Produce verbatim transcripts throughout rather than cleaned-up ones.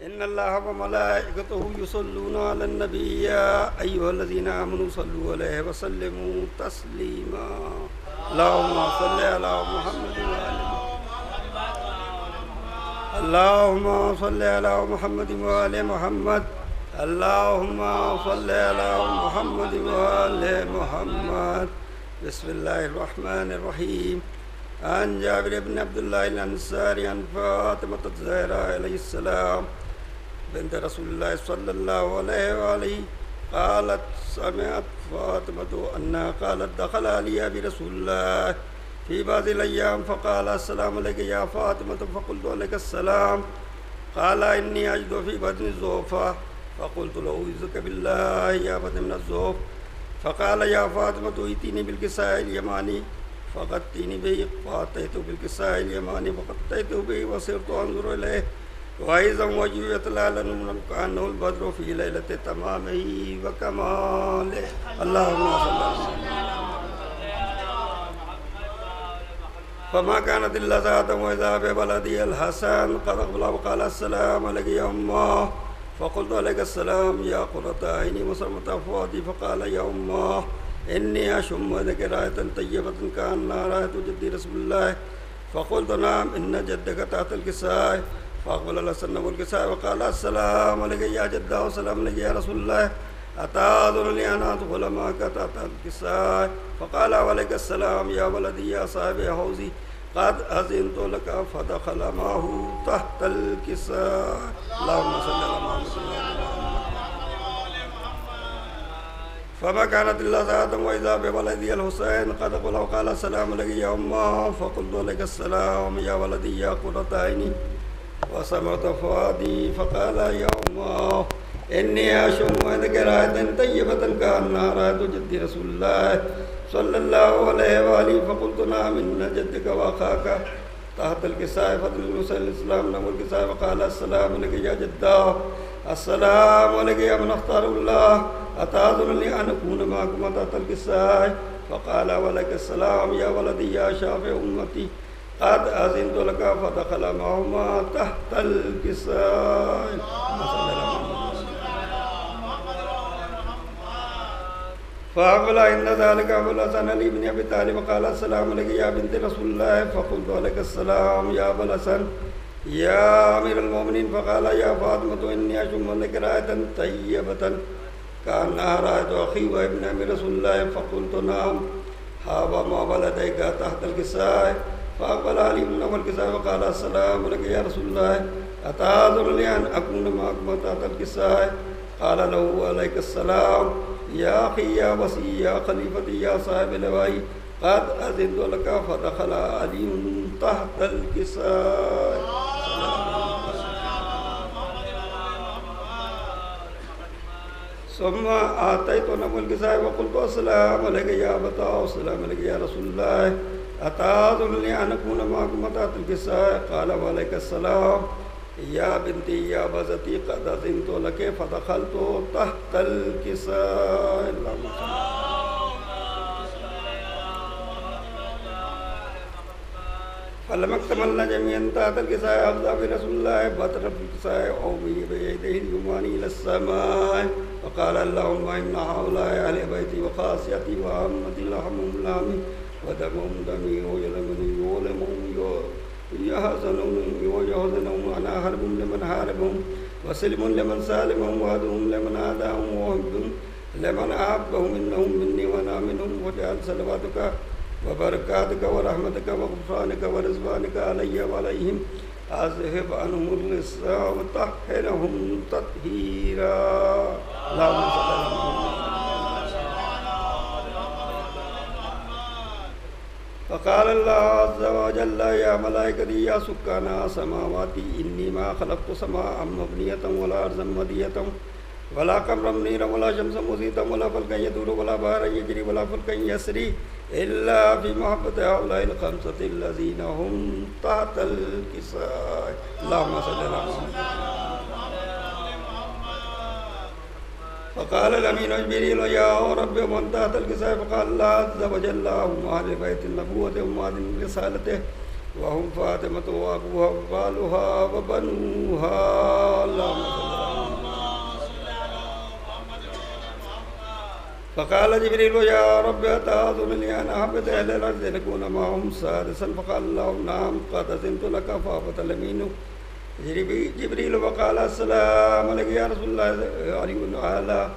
إن الله وملائكته يصلون على النبي، يا أيها الذين آمنوا صلوا عليه وسلموا تسليما. اللهم صل على محمد وآل محمد. اللهم صل على محمد وآل محمد. اللهم صل على محمد وآل محمد. بسم الله الرحمن الرحيم. عن جابر بن عبد الله الأنصاري عن فاطمة الزهراء عليه السلام بنت رسول الله صلى الله عليه وآله، قالت: سمعت فاطمة أنها قالت: دخل علي برسول الله في بعض الأيام فقال: السلام عليك يا فاطمة، فقلت: عليك السلام. قال: إني أجد في بطني ضعفا، فقلت له: أعوذ بالله يا فاطمة من الضعف. فقال: يا فاطمة، ائتيني بالكساء اليماني فغطيني به. فأتيته بالكساء اليماني فغطيته به وصرت أنظر إليه، وإذا وجهه يتلألأ نورا كأنه البدر في ليلة تمامه وكماله. اللهم صل على محمد. فما كانت إلا ساعة وإذا بولدي الحسن قد أقبل وقال: السلام عليك يا أماه. فقلت: عليك السلام يا قرة عيني وسرة فؤادي. فقال: يا أماه، إني أشم عندك رائحة طيبة كأنها رائحة جدي رسول الله. فقلت: نعم، إن جدك تحت الكساء. فأقبل الحسن نحو الكساء وقال: السلام عليك يا جداه، السلام عليك يا رسول الله، أتأذن لي أن أدخل معك تحت الكساء؟ فقال: وعليك السلام يا ولدي يا صاحب حوضي، قد أذنت لك. فدخل معه تحت الكساء. اللهم صل على محمد وعلى آل محمد. فما كانت إلا ساعة وإذا بولدي الحسين قد أقبل وقال: السلام عليك يا أماه. فقلت: عليك السلام يا ولدي يا قرة عيني وسرة فؤادي. فقال: يا أماه، إني أشم عندك رائحة طيبة كأنها رائحة جدي رسول الله صلى الله عليه وآله. فقلت: نعم، إن جدك وأخاك تحت الكساء. فدخل الحسين عليه السلام نحو الكساء وقال: السلام عليك يا جداه، السلام عليك يا من اختاره الله، أتأذن لي أن أكون معكما تحت الكساء؟ فقال: وعليك السلام يا ولدي يا شافع أمتي، قد أذنت لك. فدخل معهما تحت الكساء. فأقبل عند ذلك أبو الحسن علي بن أبي طالب قال: السلام عليك يا بنت رسول الله. فقلت: عليك السلام يا أبا الحسن يا أمير المؤمنين. فقال: يا فاطمة، إني أشم عندك رائحة طيبة كأنها رائحة أخي وابن عم رسول الله. فقلت: نعم، هما ولديك تحت الكساء. فأقبل علي نحو الكساء وقال: السلام عليك يا رسول الله، أتأذن لي أن أكون معكما تحت الكساء؟ قال له: عليك السلام يا أخي يا وصي يا خليفتي يا صاحب لوائي، قد أذنت لك. فدخل علي تحت الكساء. ثم أتيت نحو الكساء وقلت: السلام عليك يا أبتاه، السلام عليك يا رسول الله، أتأذن لي أن أكون معكما تحت الكساء؟ قال: وعليك السلام يا بنتي يا بزتي، قد أذنت لك. فدخلت تحت الكساء. اللهم صل. فلما اكتملن جميعا تحت الكساء أخذ برسول الله بطرف الكساء أو بيديه اليمان إلى السماء، فقال: اللهم إن هؤلاء أهل بيتي وخاصتي وعامتي، لحمهم لحمي ودمهم دمي، ويلمهم يولمهم، يحزنهم يحزنهم، أنا حرب لمن حاربهم، وسلم لمن سالمهم، وعدو لمن عاداهم، وحب لمن أحبهم، إنهم مني وأنا منهم. واجعل صلواتك وبركاتك ورحمتك وغفرانك ورضوانك علي وعليهم، أذهب عنهم الرجس وطهرهم تطهيرا. اللهم صل على محمد. فقال الله عز وجل: يا ملائكتي يا سكان السماوات، إني ما خلقت سماء مبنية ولا أرضا مدية ولا قمرا منيرا ولا شمسا مشرقة ولا فلكا يدور ولا بحرا يجري ولا فلكا يسري إلا في محبة هؤلاء الخمسة الذين هم تحت الكساء. اللهم صل على محمد. فقال الأمين جبريل: يا رب، ومن تحت الكساء؟ فقال الله عز وجل: هم أهل بيت النبوة ومعدن رسالته، وهم فاطمة وأبوها وبالها وبنوها. اللهم فقال جبريل: يا رب، أتأذن لي أن أهبط إلى الأرض لأكون معهم سادسا؟ فقال الله: نعم، قد أذنت لك. فهبط الأمين جبري-، جبريل وقال: السلام عليك يا رسول الله. علي: ألا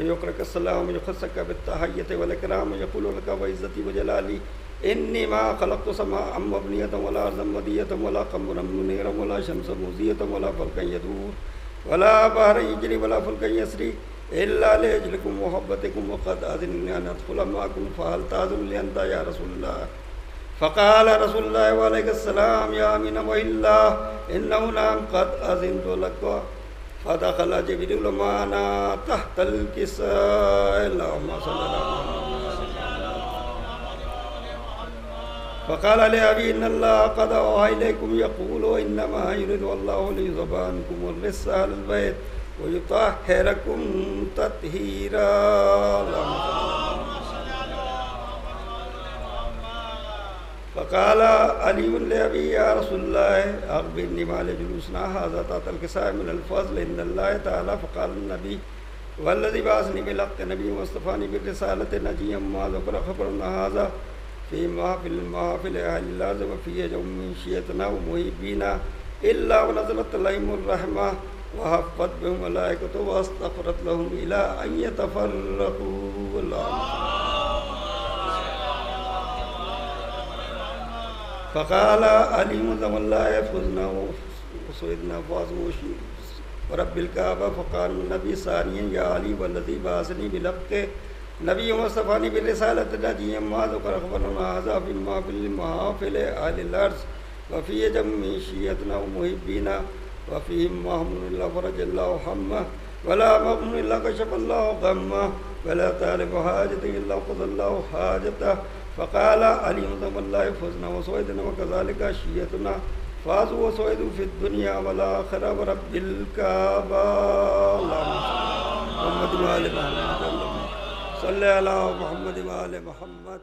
يقرئك السلام ويخصك بالتحية والإكرام ويقول لك: وعزتي وجلالي إني ما خلقت سماء مبنية ولا أرضا مدية ولا قمرا منيرا ولا شمسا مزية ولا فلكا يدور ولا بحرا يجري ولا فلكا يسري إلا لأجلكم ومحبتكم، وقد أذن لي أن أدخل معكم، فهل تأذن لي أنت يا رسول الله؟ فقال رسول الله عليه السلام: يا أمين وحي الله، إنه نعم، قد أذنت لك. فدخل جبريل معنا تحت الكساء. اللهم صل على محمد. فقال لأبي: إن الله قد أوحى إليكم يقول: إنما يريد الله ليذهب عنكم الرجس أهل البيت ويطهركم تطهيرا. اللهم صل على محمد. فقال علي لأبي: يا رسول الله، أخبرني ما لجلوسنا هذا تحت الكساء من الفضل عند الله تعالى. فقال النبي: والذي بعثني بالحق نبيا واصطفاني بالرسالة نجيا ما ذكر خبرنا هذا في محفل المحافل أهل الأرض وفي يوم من شيعتنا ومحبينا إلا ونزلت عليهم الرحمة وحفت بهم الملائكة واستغفرت لهم إلى أن يتفرقوا. اللهم صل. فقال علي: زم الله فزنا وسعدنا، فاز وشي ورب الكعبة. فقال النبي ثانيا: يا علي، والذي بعثني بالحق نبيا واصطفاني بالرسالة نجيا ما ذكر خبرنا هذا في محفل المحافل أهل الأرض وفي يد من شيعتنا ومحبينا وفيهم محمود إلا فرج الله همه ولا مغموم إلا كشف الله غمه ولا طالب حاجة إلا قضى الله حاجته. فقال علي: زم الله فزنا وسعدنا وكذلك شيعتنا فازوا وسعدوا في الدنيا والآخرة ورب الكعبة. اللهم صل على محمد وآل محمد. اللهم صل على محمد وآل محمد.